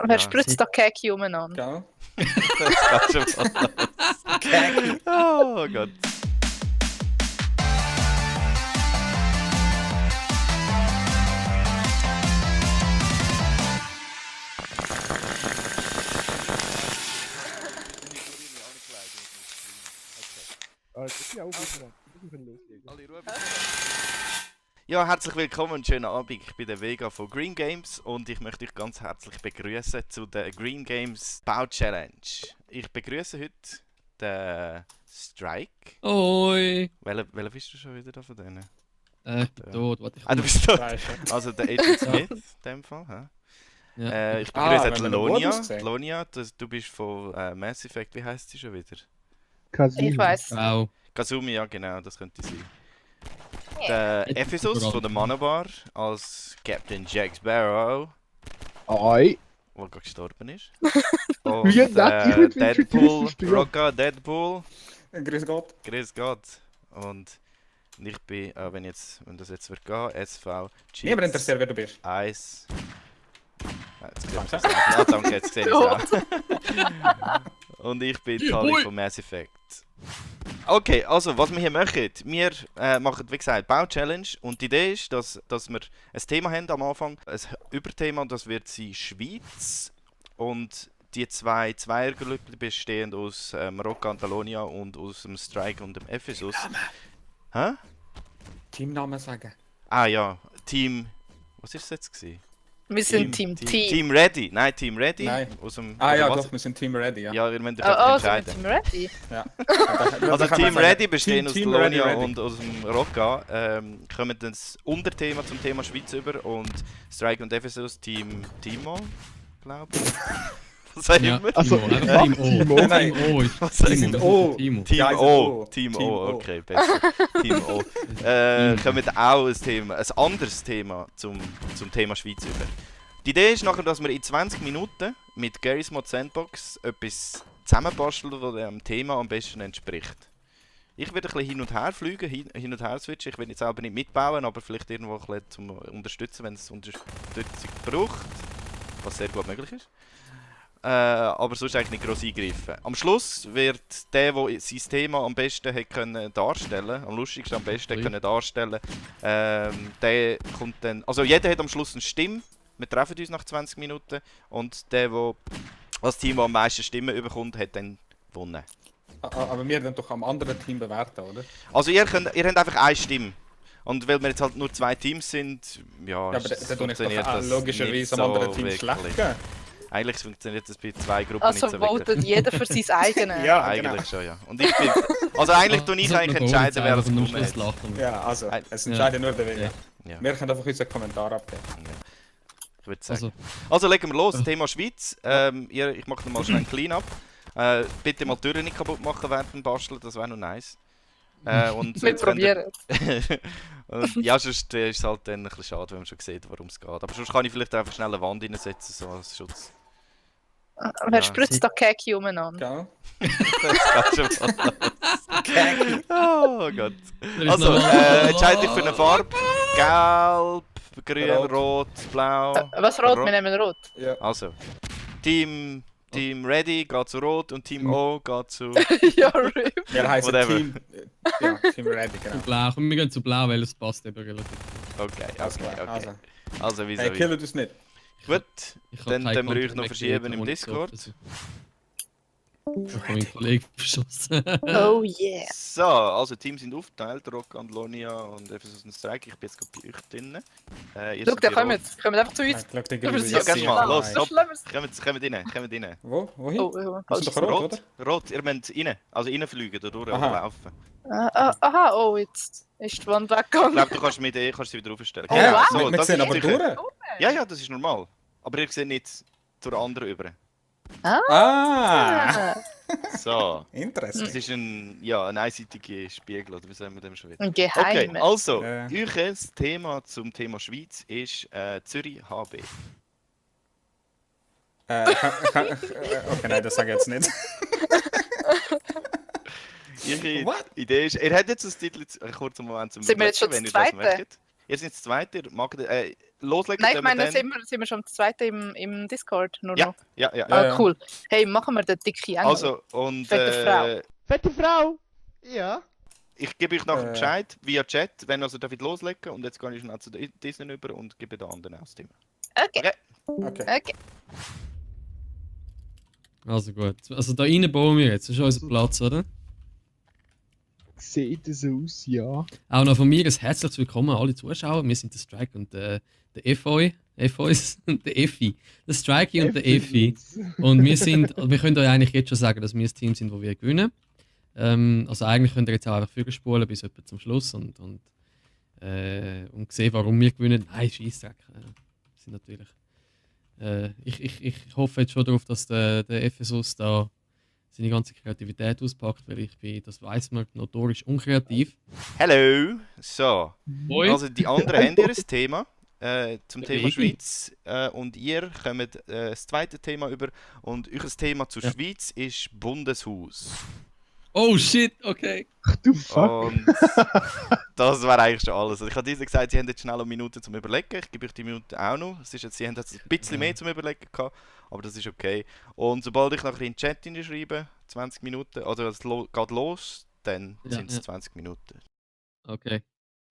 Wer spritzt da Keki umeinander? Gell? Das geht schon was. Keki. Oh Gott. Das ist ja auch gut. Wir können loslegen. Ja, herzlich willkommen und schönen Abend. Ich bin der Vega von Green Games und ich möchte euch ganz herzlich begrüßen zu der Green Games Bau Challenge. Ich begrüße heute den Strike. Hoi! Welcher bist du schon wieder da von denen? Ich bin tot, warte ich Ah, du bist tot. Weißt du? Also der Agent Smith in dem Fall. Hä? Ja. Ich begrüße wenn die man den Lonia. Modus sieht. Lonia, du bist von Mass Effect. Wie heisst sie schon wieder? Ich weiß. Wow. Kazumi, ja genau, das könnte sein. Ja. Der Ephesus von der Manobar als Captain Jack Sparrow, Ei. der gerade gestorben ist. Und Wie nett, ich bin Deadpool, introduced, ja. Rocca, Deadpool, Grüß Gott. grüß Gott. Und ich bin, wenn das jetzt wird gehen, SV Niemand interessiert, wer du bist. Eis. Jetzt sehen wir Danke. es auch. Ah, danke, jetzt sehe ich es auch. Und ich bin Tali von Mass Effect. Okay, also was wir hier machen, wir machen wie gesagt Bau-Challenge und die Idee ist, dass wir ein Thema haben am Anfang, ein Überthema, und das wird sein Schweiz, und die zwei Zweiergrüppchen bestehend aus Rocca und Alonia und aus dem Strike und dem Ephesus. Hä? Teamnamen sagen. Ah ja, Team... Was ist es jetzt gewesen? Wir sind Team T. Team Ready. Nein, Team Ready. Nein. Aus dem, Ah oder ja, was? doch, wir sind Team Ready, ja. Ja, ihr müsst euch Oh, einfach sind wir entscheiden. Team Ready? Ja. Also Team Ready bestehen aus Team Ready, Lonia Ready. und aus dem Rocca. Kommen das Unterthema zum Thema Schweiz über, und Strike und Ephesus Team Timo, glaube ich. Was auch Ja, immer. Also, Timo, ja, Team O. Timo. Nein, Team O ist Was sind Timo, O? Timo. Team Ja, O. Team Team O. O, okay, besser. Team O. Kommen auch ein anderes Thema zum Thema Schweiz über. Die Idee ist nachher, dass wir in 20 Minuten mit Garry's Mod Sandbox etwas zusammenbasteln, das dem Thema am besten entspricht. Ich werde ein bisschen hin und her fliegen, hin und her switchen. Ich werde jetzt selber nicht mitbauen, aber vielleicht irgendwo ein bisschen zum Unterstützen, wenn es Unterstützung braucht, was sehr gut möglich ist. Aber sonst eigentlich nicht gross eingreifen. Am Schluss wird der sein Thema am besten hat können darstellen, am lustigsten am besten hat können darstellen, der kommt dann, also jeder hat am Schluss eine Stimme. Wir treffen uns nach 20 Minuten und der das Team, das am meisten Stimmen bekommt, hat dann gewonnen. Aber wir dann doch am anderen Team bewerten, oder? Also ihr habt einfach eine Stimme. Und weil wir jetzt halt nur zwei Teams sind, ja, Ja, aber dann tue ich doch funktioniert auch das logischerweise nicht am anderen so Team wirklich. schlecht geben. Eigentlich funktioniert das bei zwei Gruppen Also nicht so wirklich. votet jeder für sein eigenes. Ja, Eigentlich genau. schon, ja. Und ich bin... Also eigentlich tue ich eigentlich entscheiden, wer das gewonnen gewonnen hat. hat. Ja, also, Ein- es entscheidet nur der Wille. Ja. Ja. Wir können einfach unseren Kommentar abgeben. Ich würde sagen. Also, Also legen wir los, Thema Schweiz. Ich mache mal schnell einen Clean-up. Bitte mal die Türen nicht kaputt machen während dem Basteln, das wäre noch nice. Und Wir jetzt könnt ihr- probieren. Und ja, sonst ist es halt dann ein bisschen schade, wenn man schon sieht, worum es geht. Aber sonst kann ich vielleicht einfach schnell eine Wand reinsetzen, so als Schutz. Wer spritzt da Keki umeinander? Gell? Das geht schon mal. Oh Gott. da ist Also, noch- entscheide dich für eine Farbe. Gelb, grün, Rot. rot, blau. Was rot? Wir nehmen rot. Ja. Also, Team Ready geht zu Rot und Team O geht zu... Ja, RIP. Wir heißen Whatever. Team... Ja, Team Ready, genau. Blau. Komm, wir gehen zu Blau, weil es passt eben relativ. Okay, Alles okay, klar. okay. Also, Also, hey, wieso? killt uns nicht. Gut, Ich hab dann keinen können wir euch noch Kontakt verschieben mehr im gehabt, Discord. also. Ich habe meinen Kollegen verschossen. Oh yeah. So, also Teams sind aufgeteilt, Rock und Lonia und Ephesus und Strike. Ich bin jetzt gerade bei euch drinnen. Ihr Schau, seid der bei kommt Rot. jetzt. Kommt einfach zu uns. Ich glaube, die Ja, Grüße ja, gerne mal, los, So hopp. schlimm ist Kommt rein. Wo? Wohin? Oh, Wir sind doch rot, oder? Rot, ihr müsst rein. Also reinfliegen, da durch Aha. laufen. aha, oh, jetzt ist die Wand Ich weggegangen. glaube, du kannst sie wieder aufstellen. Oh, Ja, wow. so, wir das sehen ist aber sicher- durch. Ja, das ist normal. Aber ihr seht nicht zur anderen über. Ah, Ah, So, interessant. das ist ein einseitiger Spiegel, oder wie sagen wir dem schon wieder? ein Okay, Geheimer. also, Ja. euer Thema zum Thema Schweiz ist Zürich HB. Okay, nein, das sage ich jetzt nicht. Ihre What? Idee ist, ihr habt jetzt das Titel kurz einen Moment zum Sind wir jetzt schon wenn das ihr das Zweite? möchtet. Ihr seid das Zweite, loslegen. Nein, ich meine, sind wir schon das zweite im Discord nur noch? Ja. Ah, cool. Hey, machen wir den dicke Engel. Also, und... Fette Frau! Ja. Ich gebe euch nachher Bescheid via Chat, wenn also David loslegen. Und jetzt gehe ich schnell zu Disney über und gebe den anderen aus dem. Okay. Okay. Also gut. Also da rein bauen wir jetzt. Das ist unser Platz, oder? Sieht es aus, ja. Auch noch von mir ein herzliches Willkommen an alle Zuschauer. Wir sind der Strike und der Effi. Der Effi. Der Strikey und der Effi. Und wir können euch eigentlich jetzt schon sagen, dass wir ein Team sind, wo wir gewinnen. Also eigentlich könnt ihr jetzt auch einfach vorgespulen bis etwa zum Schluss und sehen, warum wir gewinnen. Nein, Scheissdreck. Sind natürlich. Ich hoffe jetzt schon darauf, dass der Ephesus da seine ganze Kreativität auspackt, weil das weiss man, notorisch unkreativ. Hello! So, Hoi. also die anderen haben ihr ein Thema zum Thema Schweiz und ihr kommt das zweite Thema über und euer Thema zur Schweiz ist Bundeshaus. Oh shit, okay. Ach du Fuck. Und das wäre eigentlich schon alles. Also ich habe dir gesagt, sie haben jetzt schnell eine Minute zum Überlegen. Ich gebe euch die Minute auch noch. Es ist jetzt, sie haben jetzt ein bisschen mehr zum Überlegen gehabt, aber das ist okay. Und sobald ich nachher in den Chat schreibe, 20 Minuten, oder es geht los, dann sind es 20 Minuten. Okay.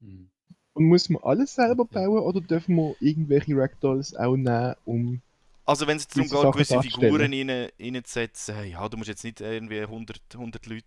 Und muss man alles selber bauen oder dürfen wir irgendwelche Ragdolls auch nehmen, Also wenn es darum gewisse geht, gewisse Sachen Figuren reinzusetzen, ja, du musst jetzt nicht irgendwie 100 Leute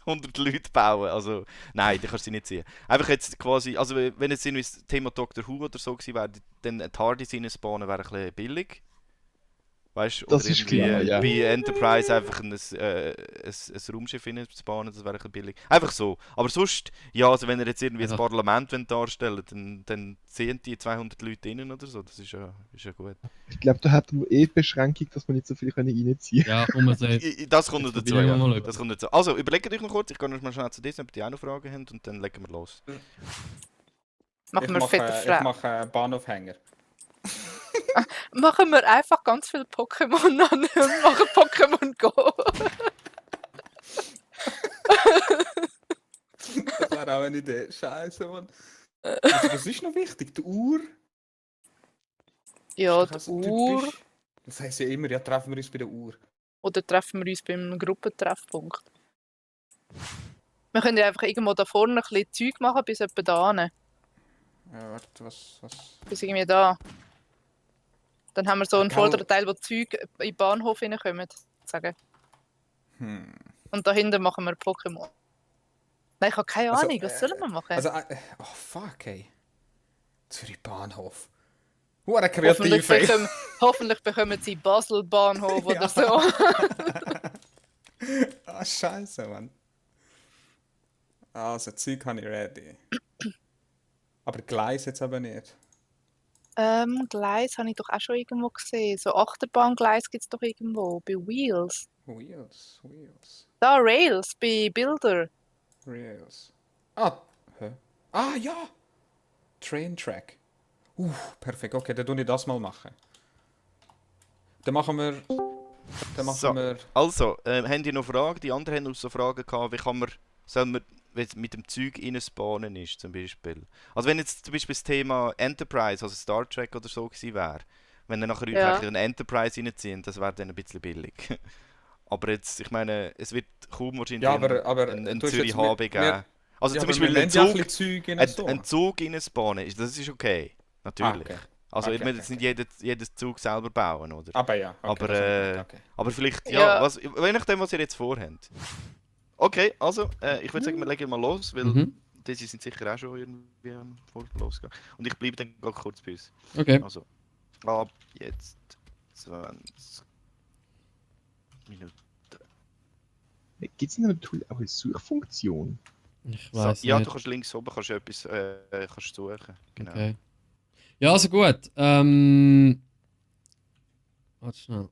100 Leute bauen, also nein, die kannst du nicht ziehen. Einfach jetzt quasi, also wenn jetzt irgendwie das Thema Doctor Who oder so gewesen wäre, dann ein TARDIS reinspawnen wäre ein bisschen billig. Weißt du, Das oder ist irgendwie klar, ja. bei Enterprise einfach ein Raumschiff hineinzubauen, das wäre ein bisschen billig. Einfach so. Aber sonst, ja, also wenn ihr jetzt irgendwie das Parlament darstellen wollt, dann ziehen die 200 Leute rein oder so, das ist ja gut. Ich glaube, da hat man die Beschränkung, dass man nicht so viel reinziehen kann. Ja, man sagt. Das kommt noch dazu, probieren wir ja. mal Das kommt dazu. Also, überlegt euch noch kurz, ich gehe noch mal schnell zu Disney, ob die auch noch Fragen haben und dann legen wir los. Machen wir fette Ich Frau. mache Bahnhofhänger. Machen wir einfach ganz viele Pokémon an und machen Pokémon Go. Das wäre auch eine Idee. Scheiße, Mann. Was ist noch wichtig? Die Uhr? Ja, Das die ist Uhr. typisch. Das heisst ja immer, ja, treffen wir uns bei der Uhr. Oder treffen wir uns beim Gruppentreffpunkt. Wir können ja einfach irgendwo da vorne ein bisschen Zeug machen, bis etwa da hin. Ja, warte, was? Bis irgendwie da. Dann haben wir so einen Gell. vorderen Teil, wo die Züge in den Bahnhof reinkommen. Sagen. Und dahinter machen wir Pokémon. Nein, ich habe keine Also, Ahnung, was sollen wir machen? Also, oh fuck, ey. Zürich Bahnhof. Hure kreativ, ey. Hoffentlich bekommen sie Basel Bahnhof oder so. Ah, scheiße, Mann. Also, Zeug habe ich ready. Aber Gleis jetzt aber nicht. Gleis habe ich doch auch schon irgendwo gesehen. So Achterbahngleis gibt es doch irgendwo. Bei Wheels. Wheels. Da, Rails, bei Bilder. Rails. Ah, hä? Ah, ja! Train Track. Perfekt. Okay, dann tue ich das mal machen. Dann machen wir... So. Also, haben die noch Fragen? Die anderen haben noch so Fragen gehabt, wie kann man, soll man mit dem Zeug reinspawnen ist, zum Beispiel. Also wenn jetzt zum Beispiel das Thema Enterprise, also Star Trek oder so gewesen wäre, wenn dann nachher Ja. eine Enterprise reinziehen, das wäre dann ein bisschen billig. Aber jetzt, ich meine, es wird kaum wahrscheinlich Ja, aber einen du hast Zürich jetzt HB mit- geben. Also Ja, zum aber Beispiel wir einen nehmen ja Zug, ein bisschen Zeug in so. einen Zug reinspawnen, das ist okay. Natürlich. Okay. Also ich Okay, will okay, jetzt nicht jedes Zug selber bauen, oder? Aber ja. Okay, Aber, das habe ich gedacht, okay. Aber vielleicht, Ja. ja, je nachdem, was ihr jetzt vorhabt. Okay, also, ich würde sagen, wir legen mal los, weil diese sind sicher auch schon irgendwie losgegangen. Und ich bleibe dann ganz kurz bei uns. Okay. Also, ab jetzt 20 Minuten. Gibt es in einem Tool auch eine Suchfunktion? Ich So, weiß ja, nicht. du kannst links oben kannst du etwas kannst suchen. Genau. Okay. Ja, also gut. Warte schnell.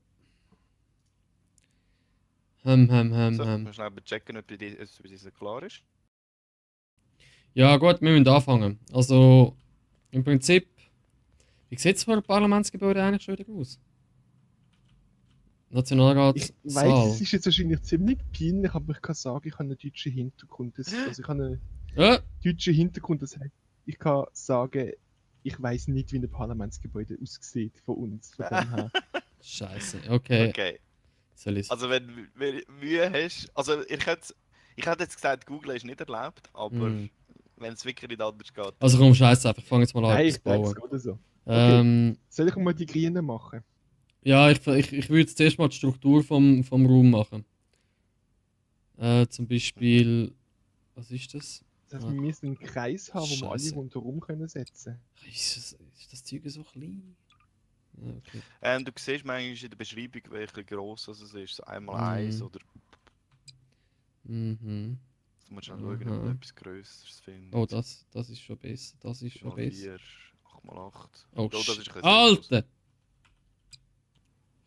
So, wir schnell checken, ob das klar ist. Ja gut, wir müssen anfangen. Also, im Prinzip, wie sieht es vor dem Parlamentsgebäude eigentlich schon wieder aus? Ich Nationalratssaal. weiß, es ist jetzt wahrscheinlich ziemlich peinlich, aber ich kann sagen, ich habe einen deutschen Hintergrund. Also ich habe einen Ja, deutschen Hintergrund, das heißt, ich kann sagen, ich weiß nicht, wie ein Parlamentsgebäude aussieht von uns. Von dem her. Scheiße, okay. Okay. Soll ich's? Also wenn du Mühe hast, also ich hätte jetzt gesagt, Google ist nicht erlaubt, aber Hm. wenn es wirklich nicht anders geht. Also komm, scheiße einfach, ich fange jetzt mal an, Nein, etwas ich glaube, es bauen. geht oder so. Soll ich mal die Grünen machen? Ja, ich würde jetzt zuerst mal die Struktur vom Raum machen. Zum Beispiel, was ist das? Das heißt, Ah. wir müssen einen Kreis haben, wo wir alle Scheisse. rundherum können setzen. Ist das Zeug so klein? Ja, okay. Du siehst manchmal in der Beschreibung, wie gross es ist. So einmal Mhm. eins oder Mhm. du musst schon schauen, ob du Aha. etwas Größeres findest. Oh, das ist schon besser. Das ist schon besser. 4, 8x8. Oh, das ist ein bisschen Alter!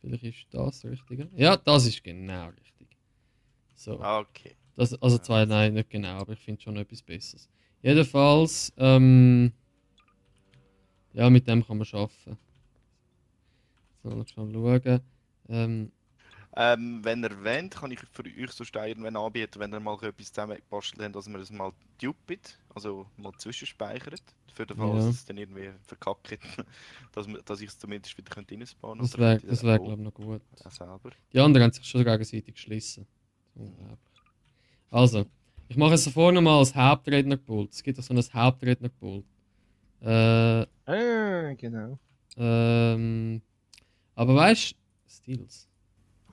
Vielleicht ist das richtig. Ja, das ist genau richtig. So. groß. Ah, okay. Das, also zwei, nein, nicht genau, aber ich finde schon etwas Besseres. Jedenfalls, ja, mit dem kann man arbeiten. So, schon schauen. Wenn ihr wollt, kann ich für euch so irgendwann anbieten, wenn ihr mal etwas zusammengebastelt habt, dass wir es mal dupet, also mal zwischenspeichert, für den Fall, Ja. dass es dann irgendwie verkackt, dass ich es zumindest wieder reinspawnen Das oder wäre, könnt ihr glaube auch ich, noch gut. selber. Die anderen haben sich schon gegenseitig geschlossen. Unglaublich. Also, ich mache es vorne mal als Hauptrednerpult. Es gibt auch so ein Hauptrednerpult. Genau. Aber weißt du, Steels.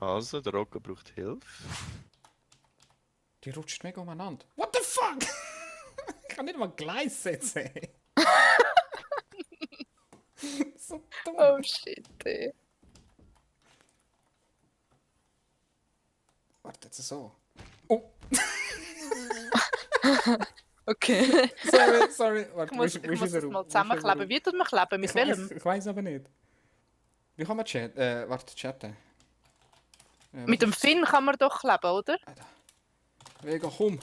Also, der Rocco braucht Hilfe. Die rutscht mega umeinander. What the fuck? Ich kann nicht mal Gleis setzen. So dumm. Oh shit, ey. Warte, jetzt so. Oh, Okay. sorry. Warte, Ich muss das mal zusammenkleben. Wie tut man kleben? Mit welchem? Ich weiß aber nicht. Wie kann man chatten? Mit dem Finn kann man doch kleben, oder? Wegen komm.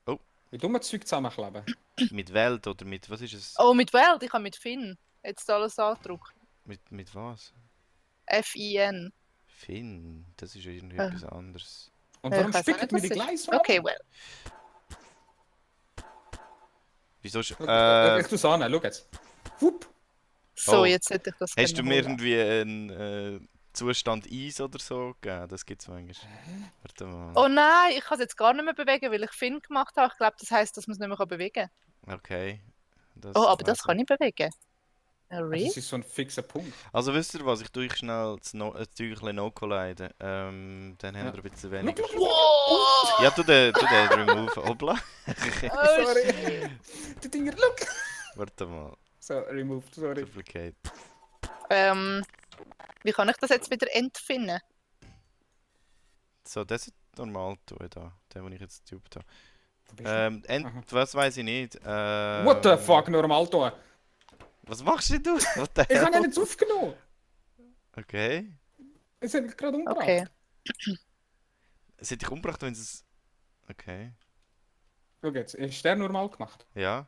Oh. Wie tun wir das Zeug zusammenkleben? Mit Welt oder mit, was ist es? Oh, mit Welt. Ich habe mit Finn. Jetzt alles andrucken. Mit was? F-I-N. Finn, das ist irgendwie etwas anderes. Und Ich warum weiss auch spicken nicht, wir was die ist. Gleise? Okay, well. Wieso? Ich tue es an, schau jetzt. Wupp. So, Oh. jetzt hätte ich das Hast du können mir holen. irgendwie einen Zustand Eis oder so gegeben? Das gibt es manchmal. Warte mal. Oh nein, ich kann es jetzt gar nicht mehr bewegen, weil ich Finn gemacht habe. Ich glaube, das heisst, dass man es nicht mehr bewegen kann. Okay. Oh, aber das kann ich bewegen. Ja, Das really? ist so ein fixer Punkt. Also wisst ihr was, ich tue euch schnell das Zeug no-colliden. Dann haben wir ein bisschen weniger. Wow! Ja, tu den remove. Hoppla. Oh, Sorry. Die Dinger, look. Warte mal. So, removed, sorry. Duplicate. Wie kann ich das jetzt wieder entfinden? So, das ist normal tun da. Den, den ich jetzt getubt habe. Aha. Was weiß ich nicht. What the fuck, normal tun? Was machst denn du? What the Ich habe hell? ihn jetzt aufgenommen. Okay. Es hat mich gerade umgebracht. Okay. Es hat dich umgebracht, wenn es. Okay. Schau jetzt, ist der normal gemacht? Ja.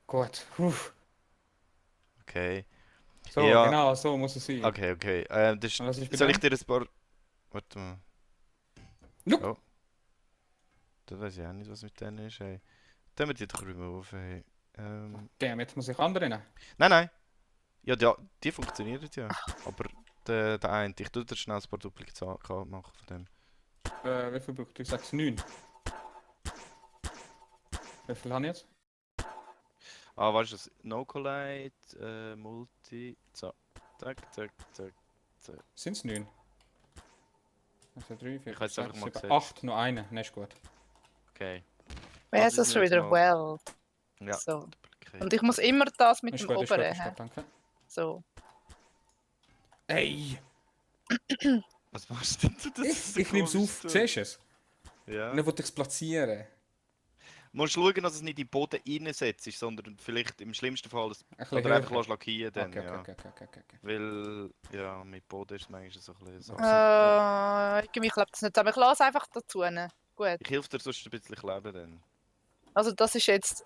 Gut. Uff. Okay. So, Ja. genau, so muss es sein. Okay. Das Was ist bei soll ich dem? dir ein paar. Warte mal. Look. Oh. Das weiß ich auch nicht, was mit denen ist. Ey. Dann wir die doch remove. Hey. Damn, jetzt muss ich andere nehmen. Nein. Ja, die funktionieren ja. Aber der eine, ich tue dir schnell ein paar Duplikate machen von dem. Wie viel braucht ich? 6, 9. Wie viel habe ich jetzt? Ah, weißt du das? No Collide, Multi. So. Zack. Sind es 9? Also 3, 4, Ich hab's einfach 6, mal 7, gesetzt. 8, noch eine. Nein, ist gut. Okay. Wer Also heißt das sind schon jetzt wieder? mal- Well. Ja. So. Duplicate. Und ich muss immer das mit Ist dem gut, ist gut, oberen. ist hä? gut, danke. So. Ey! Was machst denn du das? Ich nehme es auf, siehst du es? Ja. Und dann wollte ich es platzieren. Du musst schauen, dass es nicht in den Boden reinsetzt, sondern vielleicht im schlimmsten Fall Ein bisschen oder einfach höher. lackieren dann, Okay, ja. okay. Weil, ja, mit Boden ist es manchmal so ein bisschen so. Ich glaube das nicht zusammen. Ich lasse einfach dazu. Gut. Ich helfe dir sonst ein bisschen kleben dann. Also das ist jetzt.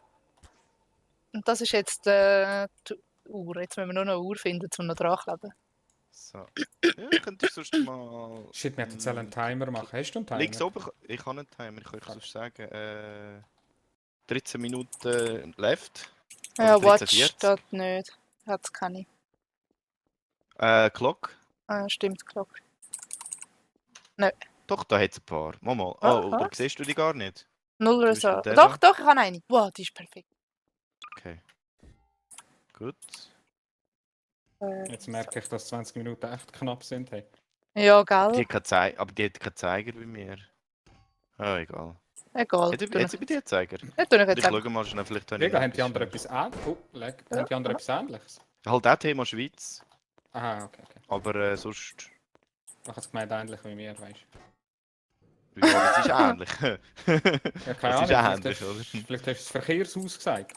Und das ist jetzt die Uhr. Jetzt müssen wir nur noch eine Uhr finden, um noch dran zu kleben. So. Ja, könntest du sonst mal... Shit, wir hätten jetzt einen Timer machen. Hast du einen Timer? Links oben, ich habe einen Timer, ich kann euch sonst sagen. 13 Minuten left. Ja, Oder Watch 13:40. steht nicht. Hat's keine. Clock. Stimmt, Glock. Doch, da hat es ein paar. Mal. Oh, Ah, oder was? siehst du die gar nicht? Null oder Zum Beispiel so. der Doch, da. doch, ich habe eine. Wow, die ist perfekt. Okay. Gut. Jetzt merke ich, dass 20 Minuten echt knapp sind. Hey. Ja, Die gell? hat aber die hat keinen Zeiger bei mir. Ah, egal. Egal. Hat sie bei dir einen Zeiger? Ich tue ich Ich jetzt einfach. schaue mal schnell, vielleicht habe Vega, ich haben die anderen etwas etwas Ähnliches? Oh, leck. Haben die anderen etwas Ähnliches? Halt auch Thema Schweiz, Aha, okay. aber sonst... Ich habe es gemeint, ähnlich wie mir, weißt Ja, das ist ähnlich. du. Ja, keine Das ist Ahnung. ähnlich, Vielleicht oder? hast du das Verkehrshaus gesagt.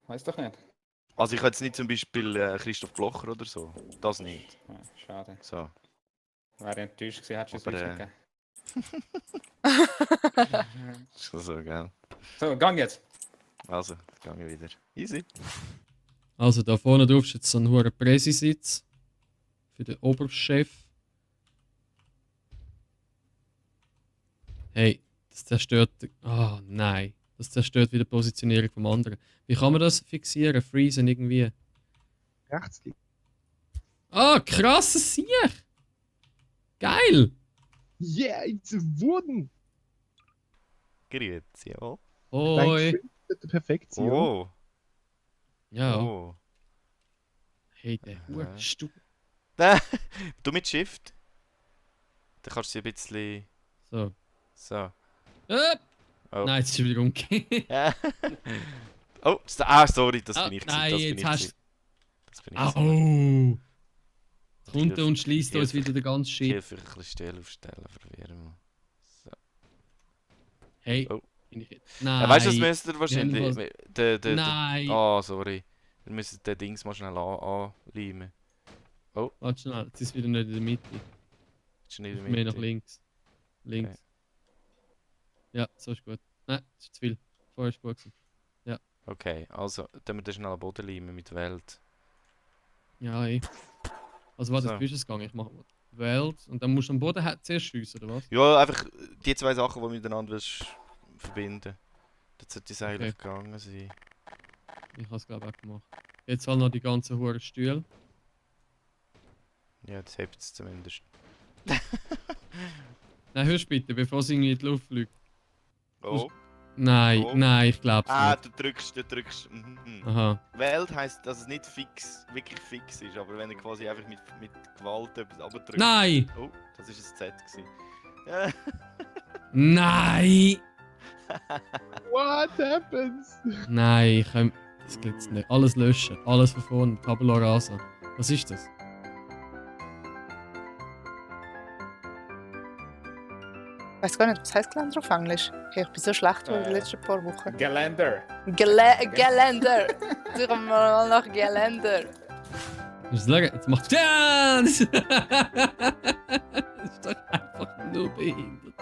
Weiß doch nicht. Also ich habe jetzt nicht zum Beispiel Christoph Blocher oder so. Das nicht. Ja, schade. So. Wäre enttäuscht gewesen, hättest du es Aber, uns gegeben. Ist so, gell? So, gang jetzt. Also, jetzt gehe ich wieder. Easy. Also da vorne drauf ist jetzt so ein hoher Präsisitz für den Oberchef. Hey, das zerstört... Ah, nein. Das zerstört wieder die Positionierung vom anderen. Wie kann man das fixieren? Freezen irgendwie? Rechtsklick. Ah, krasses Sieg! Geil! Yeah, it's a wooden! Grüezi, ja. Hoi! Dein perfekt sein, oder? Oh. Ja, Oh. hey, der Hure Stuhl. Du mit Shift. Dann kannst du sie ein bisschen... So. So. Oh. Nein, jetzt ist er wieder umgekehrt. Ja. Oh, sorry, das bin ich. Nein, das bin jetzt ich hast Das bin ich. Au! Jetzt kommt er und schließt uns Hilfe. wieder den ganzen Ich Shit. helfe ein bisschen still aufstellen, verwirren wir. So. Hey, Oh. bin ich jetzt. Nein. Weißt du, das müsst ihr wahrscheinlich... haben Nein! Oh, sorry. Wir müssen den Dings mal schnell anleimen. Warte schnell, jetzt ist es wieder nicht in der Mitte. Ist nicht in der Mehr nach Mitte. links. Links. Okay. Ja, so ist gut. Nein, das ist zu viel. Vorher ist gut gewesen. Okay, also, dann wir den schnell am Boden leimen mit Welt. Ja, ey. Also warte, So. jetzt bist du es gegangen. Ich mache Welt. Und dann musst du am Boden zuerst schiessen, oder was? Ja, einfach die zwei Sachen, die miteinander willst verbinden. Das sollte es eigentlich Okay. gegangen sein. Ich habe es glaube ich auch gemacht. Jetzt halt noch die ganzen hohen Stühle. Ja, das hebt es zumindest. Nein, hörst bitte, bevor es irgendwie in die Luft fliegt. Oh. Nein, Oh. nein, ich glaube es Ah, nicht. du drückst. Mhm. Aha. Welt heisst, dass es nicht fix, wirklich fix ist, aber wenn du quasi einfach mit Gewalt etwas abdrückst. Nein! Oh, das ist ein Z gewesen. Ja. Nein! What happens? Nein, ich kann... Das geht jetzt nicht. Alles löschen. Alles von vorne. Tabula rasa. Was ist das? Ich weiß gar nicht, was heißt Geländer auf Englisch? Okay, ich bin so schlecht in den letzten paar Wochen. Geländer. Geländer! Suchen wir mal nach Geländer. Musst du schauen, jetzt macht... Ja! Das ist doch einfach nur behindert.